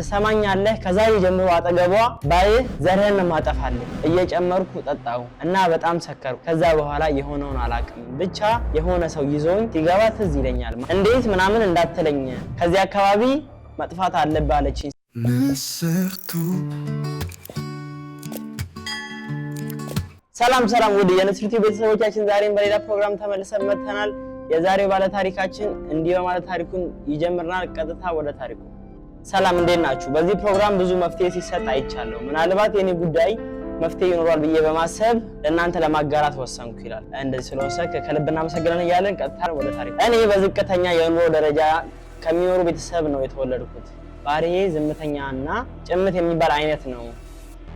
ትሰማኛለህ? ከዛሬ ጀምሮ አጠገቧ ባይህ ዘርህን ማጠፋልህ። እየጨመርኩ ጠጣሁ እና በጣም ሰከርኩ። ከዛ በኋላ የሆነውን አላውቅም። ብቻ የሆነ ሰው ይዞኝ ሲገባ ትዝ ይለኛል። እንዴት ምናምን እንዳትለኝ፣ ከዚህ አካባቢ መጥፋት አለብህ አለችኝ። ንስርቱ። ሰላም ሰላም፣ ውድ የንስር ቤተሰቦቻችን፣ ዛሬም በሌላ ፕሮግራም ተመልሰን መጥተናል። የዛሬው ባለ ታሪካችን እንዲህ በማለት ታሪኩን ይጀምርናል። ቀጥታ ወደ ታሪኩ። ሰላም፣ እንዴት ናችሁ? በዚህ ፕሮግራም ብዙ መፍትሄ ሲሰጥ አይቻለሁ። ምናልባት የኔ ጉዳይ መፍትሄ ይኖሯል ብዬ በማሰብ ለእናንተ ለማጋራት ወሰንኩ ይላል። እንደዚህ ስለወሰንክ ከልብ እናመሰግናለን እያለን ቀጥታ ወደ ታሪኩ። እኔ በዝቅተኛ የኑሮ ደረጃ ከሚኖሩ ቤተሰብ ነው የተወለድኩት። ባህሪዬ ዝምተኛና ጭምት የሚባል አይነት ነው።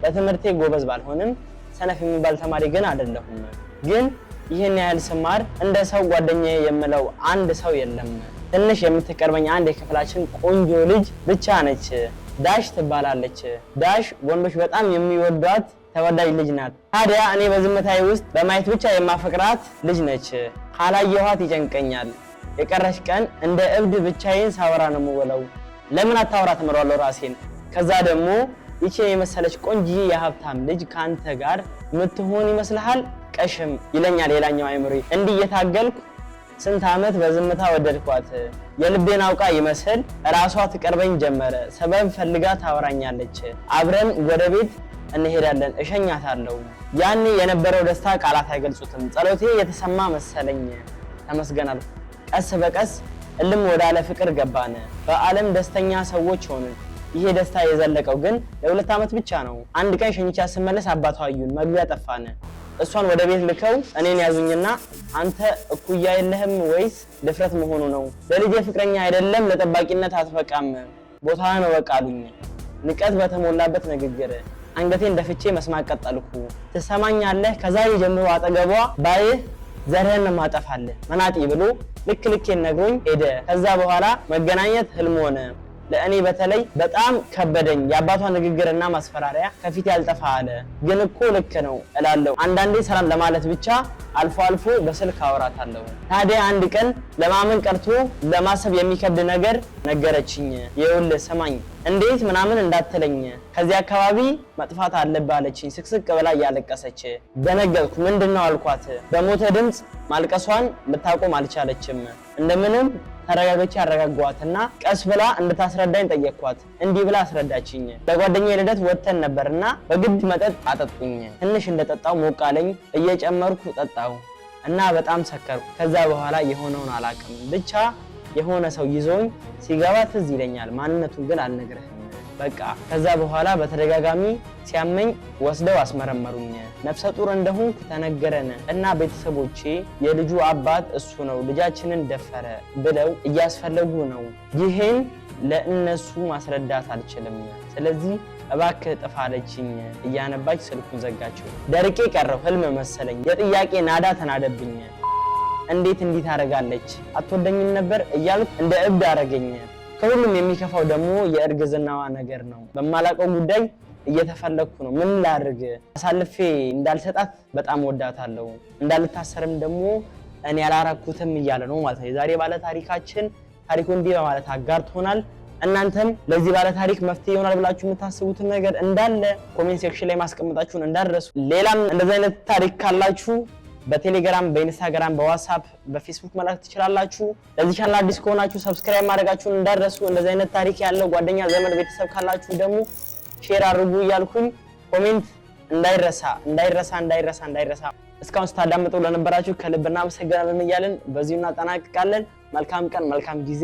በትምህርቴ ጎበዝ ባልሆንም ሰነፍ የሚባል ተማሪ ግን አይደለሁም። ግን ይህን ያህል ስማር እንደ ሰው ጓደኛዬ የምለው አንድ ሰው የለም። ትንሽ የምትቀርበኝ አንድ የክፍላችን ቆንጆ ልጅ ብቻ ነች። ዳሽ ትባላለች። ዳሽ ወንዶች በጣም የሚወዷት ተወዳጅ ልጅ ናት። ታዲያ እኔ በዝምታዬ ውስጥ በማየት ብቻ የማፈቅራት ልጅ ነች። ካላየኋት ይጨንቀኛል። የቀረች ቀን እንደ እብድ ብቻዬን ሳወራ ነው የምውለው። ለምን አታወራ ትምረዋለሁ ራሴን። ከዛ ደግሞ ይቺን የመሰለች ቆንጂዬ የሀብታም ልጅ ከአንተ ጋር ምትሆን ይመስልሃል? ቀሽም ይለኛል ሌላኛው አይምሮዬ። እንዲህ እየታገልኩ ስንት ዓመት በዝምታ ወደድኳት። የልቤን አውቃ ይመስል ራሷ ትቀርበኝ ጀመረ። ሰበብ ፈልጋ ታወራኛለች። አብረን ወደ ቤት እንሄዳለን፣ እሸኛታለሁ። ያኔ የነበረው ደስታ ቃላት አይገልጹትም። ጸሎቴ የተሰማ መሰለኝ። ተመስገናል። ቀስ በቀስ እልም ወዳለ ፍቅር ገባን። በዓለም ደስተኛ ሰዎች ሆንን። ይሄ ደስታ የዘለቀው ግን ለ2 ዓመት ብቻ ነው። አንድ ቀን ሸኝቻ ስመለስ አባቷ አዩን፣ መግቢያ ጠፋን። እሷን ወደ ቤት ልከው እኔን ያዙኝና አንተ እኩያ የለህም ወይስ ድፍረት መሆኑ ነው? ለልጄ ፍቅረኛ አይደለም ለጠባቂነት አትበቃም፣ ቦታህን እወቅ አሉኝ። ንቀት በተሞላበት ንግግር አንገቴን ደፍቼ መስማት ቀጠልኩ። ትሰማኛለህ? ከዛሬ ጀምሮ አጠገቧ ባይህ ዘርህን ማጠፋልህ መናጢ ብሎ ልክ ልኬን ነግሮኝ ሄደ። ከዛ በኋላ መገናኘት ህልም ሆነ። ለእኔ በተለይ በጣም ከበደኝ። የአባቷ ንግግርና ማስፈራሪያ ከፊት ያልጠፋ አለ። ግን እኮ ልክ ነው እላለሁ። አንዳንዴ ሰላም ለማለት ብቻ አልፎ አልፎ በስልክ አወራታለሁ። ታዲያ አንድ ቀን ለማመን ቀርቶ ለማሰብ የሚከብድ ነገር ነገረችኝ። ይኸውልህ ስማኝ፣ እንዴት ምናምን እንዳትለኝ፣ ከዚህ አካባቢ መጥፋት አለብህ አለችኝ፣ ስቅስቅ ብላ እያለቀሰች። ደነገጥኩ። ምንድን ነው አልኳት። በሞተ ድምፅ ማልቀሷን ልታቆም አልቻለችም። እንደምንም ተረጋግቼ አረጋጓትና ቀስ ብላ እንድታስረዳኝ ጠየቅኳት። እንዲህ ብላ አስረዳችኝ። ለጓደኛዬ ልደት ወጥተን ነበርና በግድ መጠጥ አጠጡኝ። ትንሽ እንደጠጣው ሞቅ አለኝ። እየጨመርኩ ጠጣሁ እና በጣም ሰከርኩ። ከዛ በኋላ የሆነውን አላውቅም። ብቻ የሆነ ሰው ይዞኝ ሲገባ ትዝ ይለኛል። ማንነቱን ግን አልነግርህም። በቃ ከዛ በኋላ በተደጋጋሚ ሲያመኝ ወስደው አስመረመሩኝ። ነፍሰ ጡር እንደሆንኩ ተነገረን እና ቤተሰቦቼ የልጁ አባት እሱ ነው፣ ልጃችንን ደፈረ ብለው እያስፈለጉ ነው። ይህን ለእነሱ ማስረዳት አልችልም። ስለዚህ እባክህ ጥፋ አለችኝ። እያነባች ስልኩን ዘጋችው። ደርቄ ቀረሁ። ህልም መሰለኝ። የጥያቄ ናዳ ተናደብኝ። እንዴት እንዲህ ታደርጋለች? አትወደኝም ነበር እያልኩ እንደ እብድ አደረገኝ። ከሁሉም የሚከፋው ደግሞ የእርግዝናዋ ነገር ነው። በማላውቀው ጉዳይ እየተፈለግኩ ነው። ምን ላድርግ? አሳልፌ እንዳልሰጣት በጣም ወዳታለሁ። እንዳልታሰርም ደግሞ እኔ ያላረኩትም እያለ ነው ማለት ነው። የዛሬ ባለ ታሪካችን ታሪኩ እንዲህ በማለት አጋርቶናል። እናንተም ለዚህ ባለ ታሪክ መፍትሄ ይሆናል ብላችሁ የምታስቡትን ነገር እንዳለ comment section ላይ ማስቀመጣችሁን እንዳትረሱ። ሌላም እንደዚህ አይነት ታሪክ ካላችሁ በቴሌግራም፣ በኢንስታግራም፣ በዋትስአፕ፣ በፌስቡክ መላክ ትችላላችሁ። ለዚህ ቻናል አዲስ ከሆናችሁ subscribe ማድረጋችሁን እንዳትረሱ። እንደዚህ አይነት ታሪክ ያለው ጓደኛ፣ ዘመድ፣ ቤተሰብ ካላችሁ ደግሞ share አድርጉ እያልኩኝ comment እንዳይረሳ፣ እንዳይረሳ፣ እንዳይረሳ፣ እንዳይረሳ። እስካሁን ስታዳምጡ ለነበራችሁ ከልብ እናመሰግናለን እያልን በዚሁ እናጠናቅቃለን። መልካም ቀን፣ መልካም ጊዜ።